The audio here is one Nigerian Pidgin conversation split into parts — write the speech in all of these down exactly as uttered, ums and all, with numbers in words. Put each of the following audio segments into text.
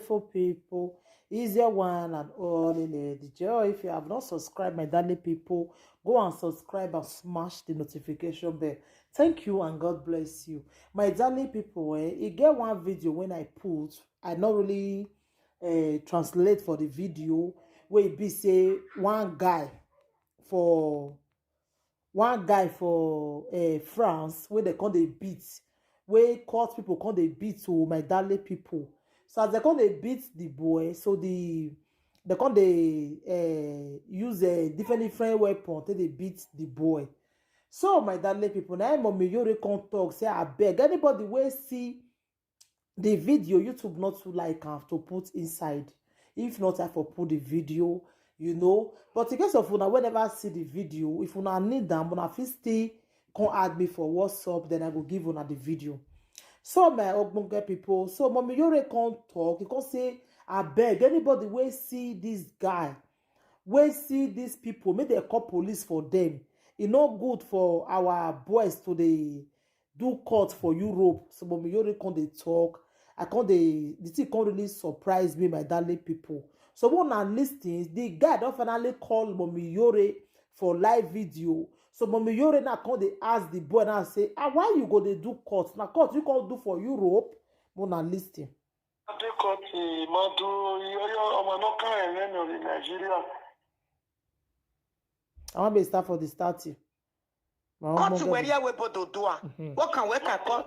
beautiful people. Easier one and all in the joy. If you have not subscribed, my darling people, go and subscribe and smash the notification bell. Thank you and God bless you. My darling people, eh, e get one video when I put, I not really uh, translate for the video where e be say one guy for one guy for uh, France where they come dey beat, where court people come dey beat to my darling people. So as they come dey beat the boy, so the they come dey uh, use a different different weapon to dey beat the boy. So my darling people, now Mommy Yore come talk say I beg anybody where see the video, YouTube not too like am to put inside. If not, I for put the video, you know. But in case of una whenever see the video, if una need them, una fit still come add me for WhatsApp, then I go give una the video. So my ogbonge people, so Mommy Yore come talk, he come say, I beg anybody where see this guy, where see these people, make they call police for them. It not good for our boys to the do court for Europe. So Mommy Yore come dey talk. I come dey the thing come really surprise me, my darling people. So when I listen, the guy don't finally call Mommy Yore for live video. So Mommy Yore now come dey ask the boy now say, ah, why you go dey do court? Now court you can't do for Europe. When I listen. Adékọ̀tì Madu Yọyọ ọmọ náà kàn ẹ̀ lẹ́nu ní Nàìjíríà. I want to start for the starting. My own Kóòtù mother- wẹ̀rí ẹ̀wẹ̀ bọ̀dọ̀ dùà. Wọ́n kàn wẹ́ kà kọ́.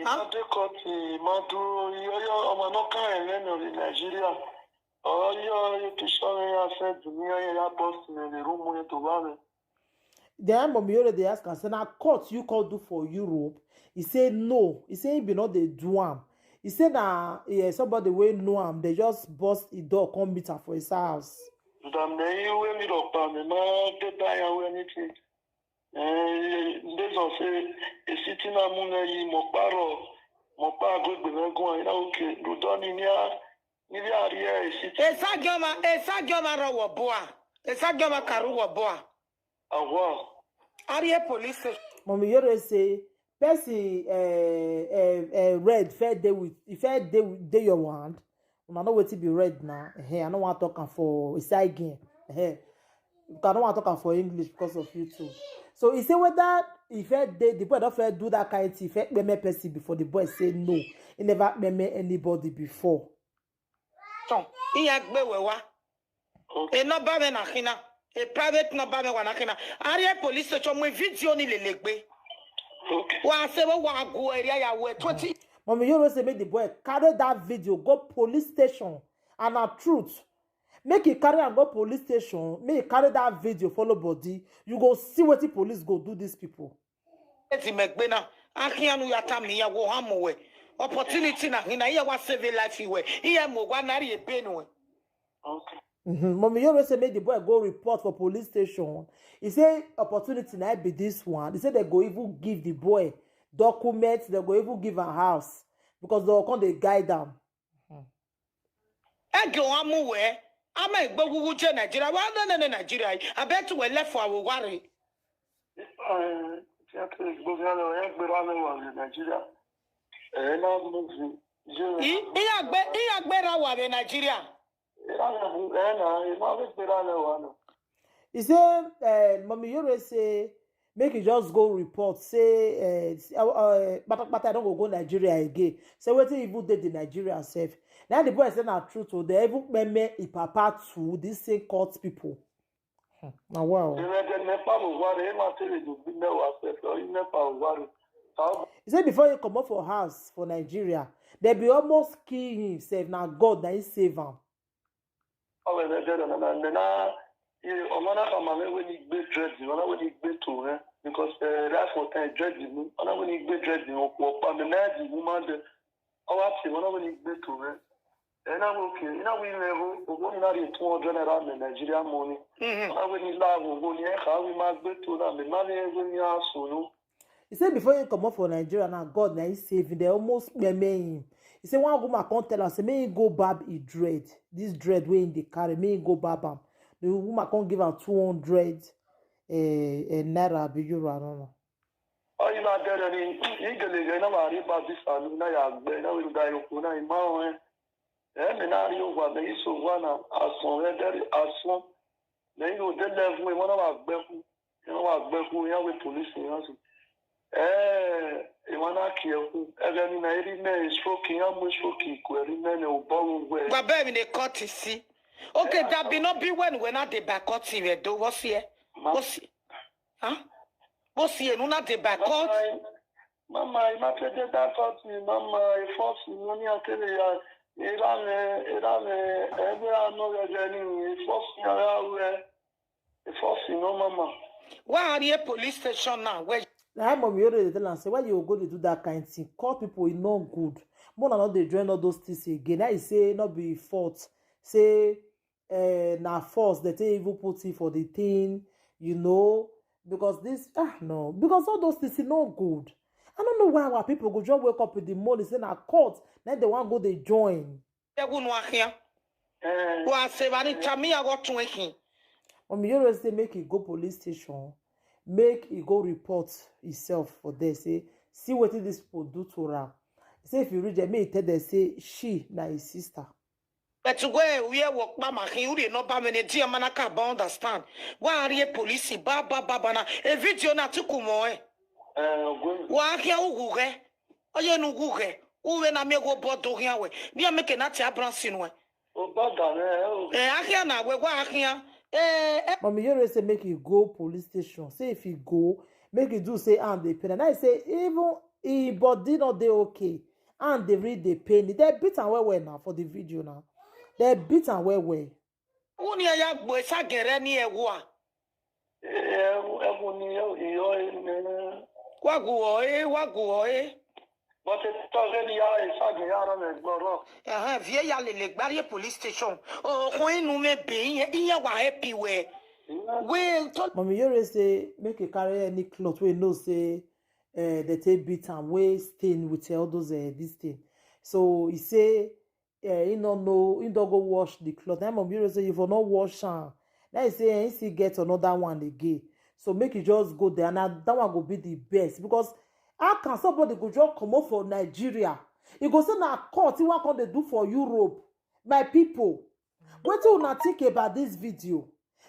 Adékọ̀tì Madu Yọyọ ọmọ náà kàn ẹ̀ lẹ́nu ní Nàìjíríà. Ọ̀rọ̀ yọ ètò ìṣọ́rin asẹ́dù ní ọyẹ́ yá bọ́ọ̀sì rẹ̀ lè rú mu ètò bá rẹ̀. Then Mommy Yore dey ask am say na court you come do for Europe. He say no. He say he be not dey do am. He say na eh, somebody wey know am, they just burst the door come meet am for his house. Dàmì ẹ̀yìn ìwé mi rọ̀ pa mi máa dé báyà wẹ́ ní ti. Ndézọ̀ ṣe èsì tí náà mú náà yìí mọ̀ párọ̀ mọ̀ pá àgọ́gbè náà gún àyìnlá òkè lùdọ́ ni ní à níbi àríyá èsì tí. Esagioma, Esagioma rọwọ bua. Esagioma karu wọ bua. Àwọ̀ Arie police station. Mommy Yore say person uh, uh, uh, red fair day with if fair day with day your hand. Una know wetin be red now. Eh, I no wan talk am for Isai again. Eh, I no wan talk am for English because of YouTube. So he say whether he fair day the boy don fair do that kind thing, fair kpeme person before the boy say no. He never kpeme anybody before. Tán. Ìyá gbé wẹ̀ wá. E nọ́mbà mi nà kínà. E private nọ́mbà mi wà nà kínà. Arie police station mo fídíò ni lè lè gbé. Wà á ṣe wọ́n wà á gu ẹ̀rí àyàwó ẹ̀ twenty. Mommy Yoro say make the boy carry that video go police station and na truth. Make he carry am go police station, make he carry that video follow body. You go see wetin police go do these people. Ezi mẹ̀gbẹ́ náà. Akínyanu ya ta mi ya wo hàn mọ̀ wẹ̀. Opportunity na hina iye wa save life iwe. Iye mo wa nari ebenu ẹ̀. Mm-hmm. Mommy Yoro say make the boy go report for police station. He say opportunity na be this one. He say they go even give the boy documents, they go even give a house because they come dey guide am. Ege wa mu wẹ̀. Ama igbo wuwu je Nigeria. Wa no no no Nigeria. Abetu we left for our worry. Tí a kiri gbogbo ẹ̀rọ ẹ̀ gbéra mẹ́wàá ní Nàìjíríà. Ẹ̀ náà mú fi. Iya gbe iya gbe ra wa be Nigeria. Ẹ̀ náà ẹ̀ náà ẹ̀ máa fi gbéra mẹ́wàá náà. He say uh, Mommy Yoro say make you just go report say uh, uh, patapata I don't go go Nigeria again. Say wetin even dey the Nigeria sef. Now the boy say na true to they even meme e papa to this same court people. Hmm, na wow. Ìrẹ́jẹ nípa òwárẹ̀ ẹ̀ máa tẹ̀lé ìdògbé mẹ́wàá pẹ̀lú ọ̀yìn nípa òwárẹ̀. Táwọn He say before he comot for house for Nigeria, they be almost kill himself. Na God na he save am. ọmọ ẹ̀rẹ́jẹ rẹ̀ nana nana ọmọ náà kà máa wẹ́wẹ́ ní gbé dírẹ́dì ọmọ náà wẹ́ ní gbé tò rẹ̀ because right for time dírẹ́dì mú ọmọ náà wẹ́ ní gbé dírẹ́dì ọ̀pọ̀ ọ̀pá mi náà dì mú máa ń dẹ ọwọ́ àti ọmọ náà wẹ́ ní gbé tò rẹ̀ ẹ̀ náà wẹ́ òkè ẹ̀ náà wẹ́ ilẹ̀ ẹ̀rọ owó ní láti two hundred naira mi Nàìjíríà mọ́ ni ọmọ náà wẹ́ ní láàrú owó ní ẹ̀ka wẹ́ máa gbé tò náà mi máa ní ẹ̀rọ ní àṣọ ló. He say before he comot for Nigeria now, God na he save him. They almost meme him. He say one woman come tell am say make he go barb e dread. This dread wey he dey carry, make he go barb am. The woman come give am two hundred uh, uh, naira abi euro, I don't know. Ọyìn máa dẹ́rẹ̀ ní ìgèlè rẹ̀ náà wà rí bá bí sàlù náà yà gbẹ́ náà wíwú dá yòókù náà ìmọ̀ ọ̀hún ẹ̀. Eh, me na ri ogwa, me iso ogwa na, ason, eh, deri, ason. Me yo de level, eh, wana wa gbeku. Eh, wa gbeku, ya we police, ya so. Eh, eh, wana kieku. Eh, ni na eri me, stroke, ya mo stroke, ku eri me, ne o bo we. Gba be mi dey cut it, see. Okay, that be not be when, when I dey back cut it, we do, what's here? Ma- What's here? Huh? What's here? No, not dey back cut. Mama, mama, ima te de da koti, mama, e force no ni atele ya, e da me, e da me, e be a no ya jeni, e force ya ya we, e force no, mama. Why are you police station now? Where? Na him Mommy Yoro dey tell am say, "Why you go dey do that kind thing? Call people, e no good. Mona no dey join all those things again." Now he say no be fault. Say, eh, na force they take even put him for the thing, you know, because this, ah, no, because all those things is not good. I don't know why our people go just wake up in the morning say na court, then they want go dey join. They won't want here. Eh. Wa se ba ni tami ya go tun ehin. Mommy Yoro say make he go police station, make he go report himself for there. Say, see wetin these people do to her. Say if you reach there, make he tell them say she na his sister. But where we are work, mama, he would not buy many dear manaka, but understand. Why are you police? Ba, ba, ba, ba, na. A video na tukumo, eh? Eh, ogwe. Wa kia uguge. Oye nuguge. Uwe na me go bodo here we. Ni ameke na ti abransin we. O bodo ne, o. Eh, akia na we, wa akia. Eh, eh. Mommy Yoro say make he go police station. Say if he go, make he do say and dey pain. And I say even he body not dey okay. And they read the pain. They beat am well well now for the video now. They beat am well well. Uni ya gbo esa gere ni ewa. Eh, eh, eh, ni yo, yo, eh, eh. Wa gu o, eh, wa gu o, eh. But it already ya, esa gere ya ra me gboro. Aha, vie ya lele gbari police station. O, ko inu me be, iye, iye wa happy we. Yeah. We to Mommy Yoro say make he carry any cloth wey know say, eh, they take beat am, wey stain with all those, eh, this thing. So he say, eh, he no know, he don go wash the cloth. Then Mommy Yoro say, "You for not wash am." Now he say, eh, he still get another one again. So make he just go there. Now that one go be the best because how can somebody go just come up for Nigeria? He go say na court he wan come dey do for Europe. My people, wetin una think about this video?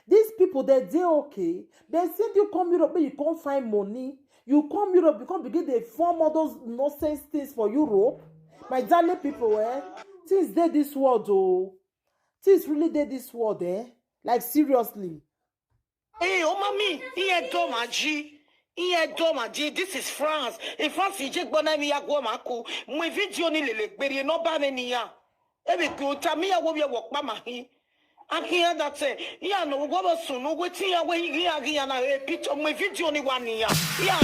These people, they dey okay. They send you come Europe, make you come find money. You come Europe, you come begin dey form all those nonsense things for Europe. My darling people, eh? Things dey this world, oh. Things really dey this world, eh? Like, seriously. Hey, oh, mommy, he a dumb and G. He a dumb and G. This is France. In France, he just gonna me ya go maku. My video ni lele, but you no ba me ni ya. Ebi ku tami ya wo ya work mama hi. I hear that, eh, yeah, no, what was soon, no, waiting ya, where he ya, ya, na, eh, picture, my video ni one ya. Yeah,